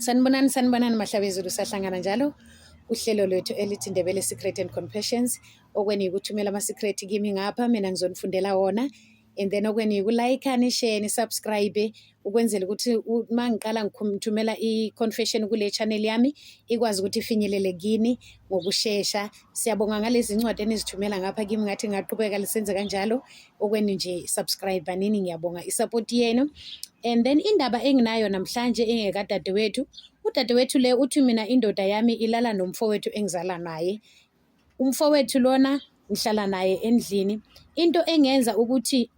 Sanibonani, sanibonani Mahlabezulu, sahlangana njalo uhlelo lwethu elithi Ndebele Secret and Confessions. Okwenu yikuthumela ama-secret kimi ngapha, mina ngizonifundela wona, and then okwenu yiku-like, ni-share, ni-subscribe ukwenzela ukuthi uma ngiqala ngithumela i-confession kule channel yami ikwazi ukuthi ifinyelele kini ngokushesha. Siyabonga ngalezi ncwadi enizithumela ngapha kimi, ngathi ngaqhubeka lisenze kanjalo. Okwenu nje subscribe nini, ngiyabonga i-support yenu. And then indaba enginayo namhlanje engekadadewethu. Udadewethu le uthi, mina indoda yami ilala nomfowethu engizala naye. Umfowethu lona ngihlala naye endlini. Into engenza ukuthi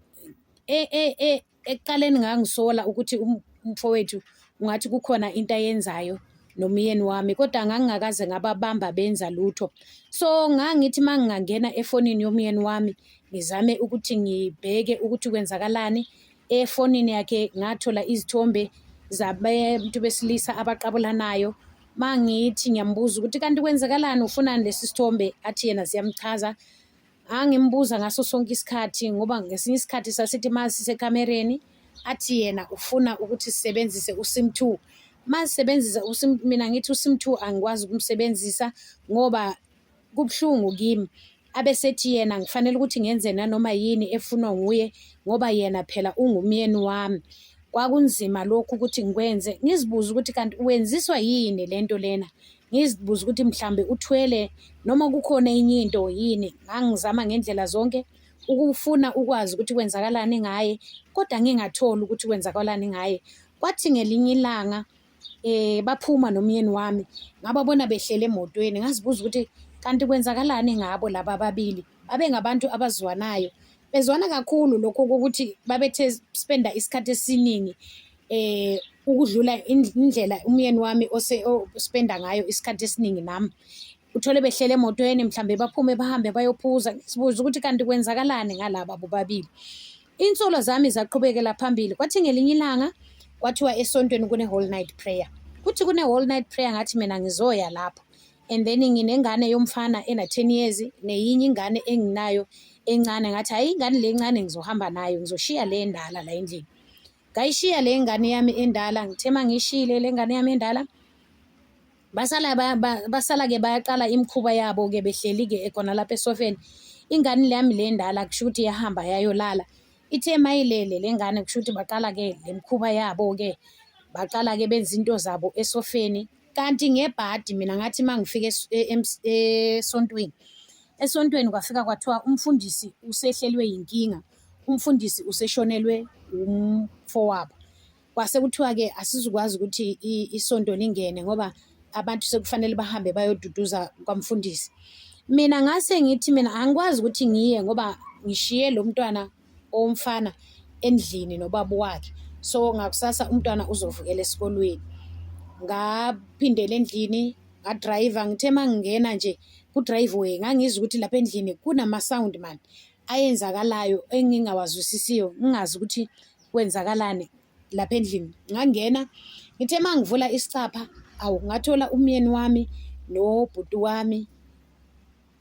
ekuqaleni ngangisola ukuthi umfowethu ungathi kukhona into ayenzayo nomyeni wami, kodwa ngangingakaze ngababamba benza lutho. So ngangithi uma ngingangena efonini yomyeni wami ngizame ukuthi ngibheke ukuthi kwenzakalani efonini yakhe, ngathola izithombe zabantu besilisa abaqabulanayo. Mangithi ngiyambuza ukuthi kanti kwenzakalani, ufunani lesi sithombe, athi yena siyamchaza. Angimbuza ngaso sonke isikhathi, ngoba ngesinye isikhathi sasithi uma sisekamereni athi yena ufuna ukuthi sisebenzise uSIM 2. Uma sisebenzisa uSIM, mina ngithi uSIM 2 angikwazi ukumsebenzisa ngoba kubuhlungu kimi. Abesethi yena ngifanele ukuthi ngenze nanoma yini efunwa nguye ngoba yena phela ungumyeni wami. Kwakunzima lokhu ukuthi ngikwenze, ngizibuze ukuthi kanti wenziswa yini lento lena, ngizibuze ukuthi mhlambe uthwele noma kukhona enye into yini. Ngangizama ngendlela zonke ukufuna ukwazi ukuthi kwenzakalani ngaye, kodwa ngingatholi ukuthi kwenzakalani ngaye. Kwathi ngelinye ilanga baphuma nomyeni wami, ngababona behlele emotweni, ngazibuza ukuthi kanti kwenzakalani ngabo laba ababili. Babengabantu abazwanayo, bezwana kakhulu, lokho kokuthi babethe spenda isikhathi esiningi ukudlula indlela umyeni wami ose ospenda ngayo isikhathi esiningi nami. Uthole behlele emotweni, mhlambe baphume bahambe bayophuza. Ngizibuza ukuthi kanti kwenzakalani ngalaba bobabili. Insolo zami zaqhubekela phambili. Kwathi ngelinye ilanga kwathiwa esontweni kune-whole night prayer. Kuthi kune-whole night prayer, ngathi mina ngizoya lapho. And then nginengane yomfana ena-10 years, neyinye ingane enginayo encane. Ngathi hhayi, ingane le encane ngizohamba nayo, ngizoshiya le endala la endlini. Ngayishiya le ngane yami endala. Ngithe uma ngiyishiyile le ngane yami endala, basala basala-ke bayaqala imikhuba yabo-ke, behleli-ke khona lapha esofeni. Ingane yami le endala kusho ukuthi yahamba yayolala. Ithe mayilele le ngane, kusho ukuthi baqala-ke le mikhuba yabo-ke, baqala-ke benza into zabo esofeni. Kanti ngebhadi mina ngathi uma ngifika esontweni, esontweni kwafika kwathiwa umfundisi usehlelwe yinkinga, umfundisi useshonelwe umfowabo. Kwase kuthiwa-ke asizukwazi ukuthi isonto lingene ngoba abantu sekufanele bahambe bayoduduza kwamfundisi. Mina ngase ngithi mina angikwazi ukuthi ngiye ngoba ngishiye lo mntwana owomfana endlini nobaba wakhe, so ngakusasa umntwana uzovukela esikolweni. Ngaphindela endlini, ngadrayiva. Ngithe uma ngingena nje ku-driveway, ngangizwa ukuthi lapha endlini kunama-sound man ayenzakalayo engingawazwisisiyo, ngingazi ukuthi kwenzakalani lapha endlini. Ngangena, ngithe uma ngivula isicapha, awu, ngathola umyeni wami nobhuti wami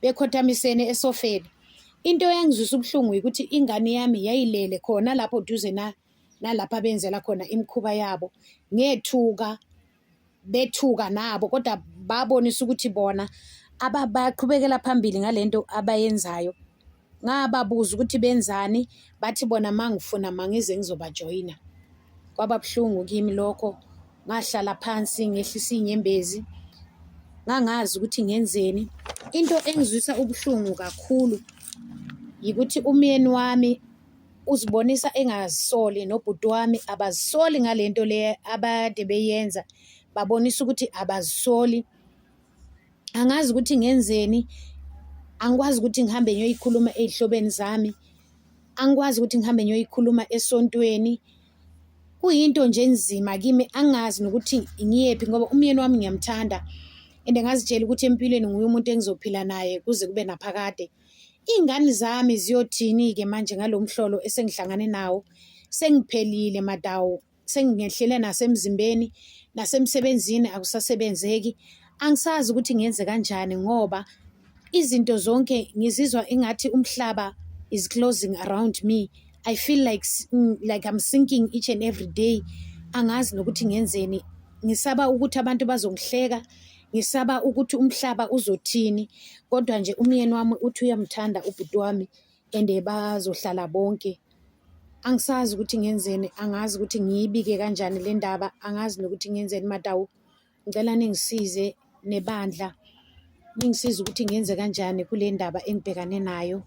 bekhothamisene esofeni. Into eyangizwisa ubuhlungu ukuthi ingane yami yayilele khona lapho duze nalapha benzela khona imikhuba yabo. Ngethuka, bethuka nabo, kodwa babonisa ukuthi bona bayaqhubekela phambili ngalento abayenzayo. Ngababuza ukuthi benzani, bathi bona mangifuna mangize ngizobajoyina. Kwaba buhlungu kimi lokho, ngahlala phansi ngehlisa iy'nyembezi, ngangazi ukuthi ngenzeni. Into engizwisa ubuhlungu kakhulu yikuthi umyeni wami uzibonisa engazisoli, nobhuti wami abazisoli ngale nto le abade beyenza, babonisa ukuthi abazisoli. Angazi ukuthi ngenzeni, angikwazi ukuthi ngihambe ngiyoyikhuluma ey'hlobeni zami, angikwazi ukuthi ngihambe ngiyoyikhuluma esontweni. Kuyinto nje enzima kimi, angazi nokuthi ngiyephi ngoba umyeni wami ngiyamthanda and ngazitshela ukuthi empilweni nguye umuntu engizophila naye kuze kube naphakade. Iy'ngane zami ziyothini-ke manje ngalo mhlolo esengihlangane nawo? Sengiphelile madawu, sengingehlele nasemzimbeni, nasemsebenzini akusasebenzeki. Angisazi ukuthi ngenze kanjani ngoba izinto zonke ngizizwa engathi umhlaba is closing around me. I feel like I'm sinking each and every day. Angazi nokuthi ngenzeni. Ngisaba ukuthi abantu bazongihleka, ngisaba ukuthi umhlaba uzothini, kodwa nje umyeni wami uthi uyamthanda ubhuti wami and bazohlala bonke. Angisazi ukuthi ngenzeni, angazi ukuthi ngiyibike kanjani le ndaba, angazi nokuthi ngenzeni Madawu. Ngicela ningisize nebandla, ningisize ukuthi ngenze kanjani kule ndaba engibhekane nayo.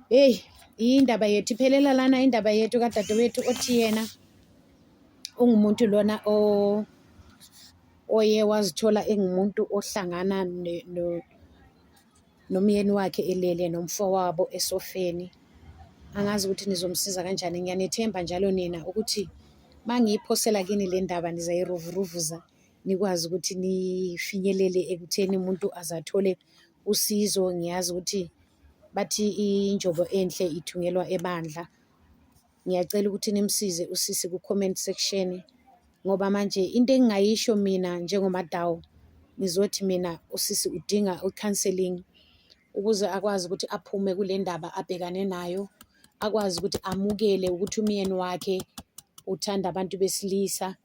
Heyi, indaba yethu iphelela lana, indaba yethu kadadewethu othi yena ungumuntu lona oye wazithola engumuntu ohlangana nomyeni wakhe elele nomfowabo esofeni. Angazi ukuthi nizomsiza kanjani. Ngiyanethemba njalo nina ukuthi mangiyiphosela kini le ndaba nizayiruvuruvuza nikwazi ukuthi nifinyelele ekutheni umuntu aze athole usizo. Ngiyazi ukuthi bathi injobo enhle ithungelwa ebandla. Ngiyacela ukuthi nimsize usisi ku-comment section ngoba manje into engingayisho mina njengoMadawu, ngizothi mina usisi udinga i-counselling ukuze akwazi ukuthi aphume kule ndaba abhekane nayo, akwazi ukuthi amukele ukuthi umyeni wakhe uthanda abantu besilisa.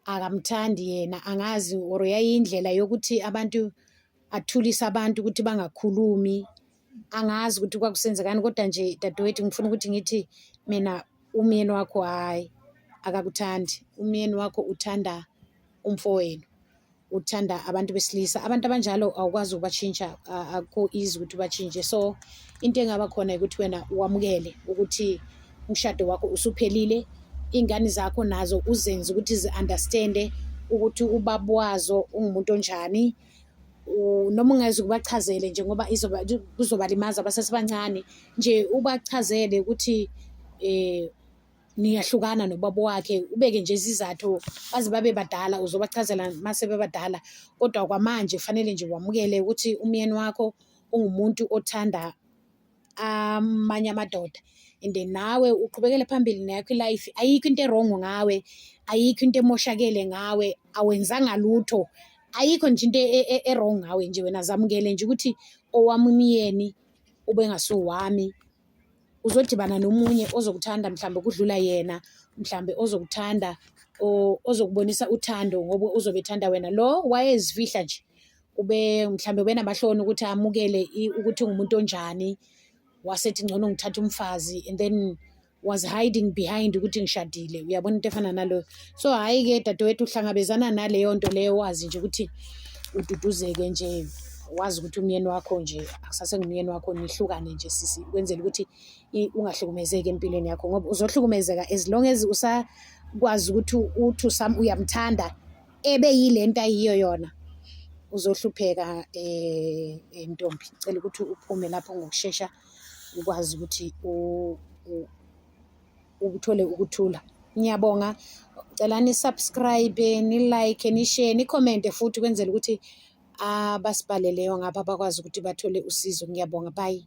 Akamthandi yena, angazi or yayiyindlela yokuthi abantu athulise abantu ukuthi bangakhulumi, angazi ukuthi kwakusenzekani. Kodwa nje dadewethu, ngifuna ukuthi ngithi mina umyeni wakho hhayi akakuthandi, umyeni wakho uthanda umfowenu, uthanda abantu besilisa. Abantu abanjalo awukwazi ukubatshintsha, akukho easy ukuthi ubatshintshe. So into engaba khona ukuthi wena wamukele ukuthi umshado wakho usuphelile, iy'ngane zakho nazo uzenze ukuthi zi-understand-e ukuthi ubaba wazo ungumuntu onjani. Noma ungeze ubachazele nje ngoba izoba kuzobalimaza basesebancane nje, ubachazele ukuthi niyahlukana nobaba wakhe, ubeke nje izizathu baze babe badala, uzobachazela mase bebadala. Kodwa kwamanje kufanele nje wamukele ukuthi umyeni wakho ungumuntu othanda amanye amadoda and then nawe uqhubekele phambili neyakho i-life. Ayikho into e-wrong ngawe, ayikho into emoshakele ngawe, awenzanga lutho, ayikho nje into e-wrong ngawe nje. Wena zamukele nje ukuthi owami umyeni ubengasuwami. Uzodibana nomunye ozokuthanda mhlambe ukudlula yena, mhlambe ozokuthanda ozokubonisa uthando ngoba uzobe ethanda wena. Lo wayezifihla nje, ube mhlambe ubenamahloni ukuthi amukele ukuthi ungumuntu onjani, wasethi ngcono ngithathe umfazi and then was hiding behind ukuthi ngishadile. Uyabona into efana naloyo. So hhayi-ke dadewethu, uhlangabezana naleyo nto leyo, wazi nje ukuthi ududuzeke nje, wazi ukuthi umyeni wakho nje akusasengumyeni wakho, nihlukane nje sisi, ukwenzela ukuthi ungahlukumezeki empilweni yakho, ngoba uzohlukumezeka as long as usakwazi ukuthi uthi uyamthanda ebe yile nto ayiyo yona, uzohlupheka ntombi. Ngicela ukuthi uphume lapho ngokushesha, ukwazi ukuthi uthole ukuthula. Ngiyabonga. Cela ni-subscribe, ni-like, ni-share, ni-comment futhi ukwenzela ukuthi abasibhaleleyo ngapha bakwazi ukuthi bathole usizo. Ngiyabonga, bye.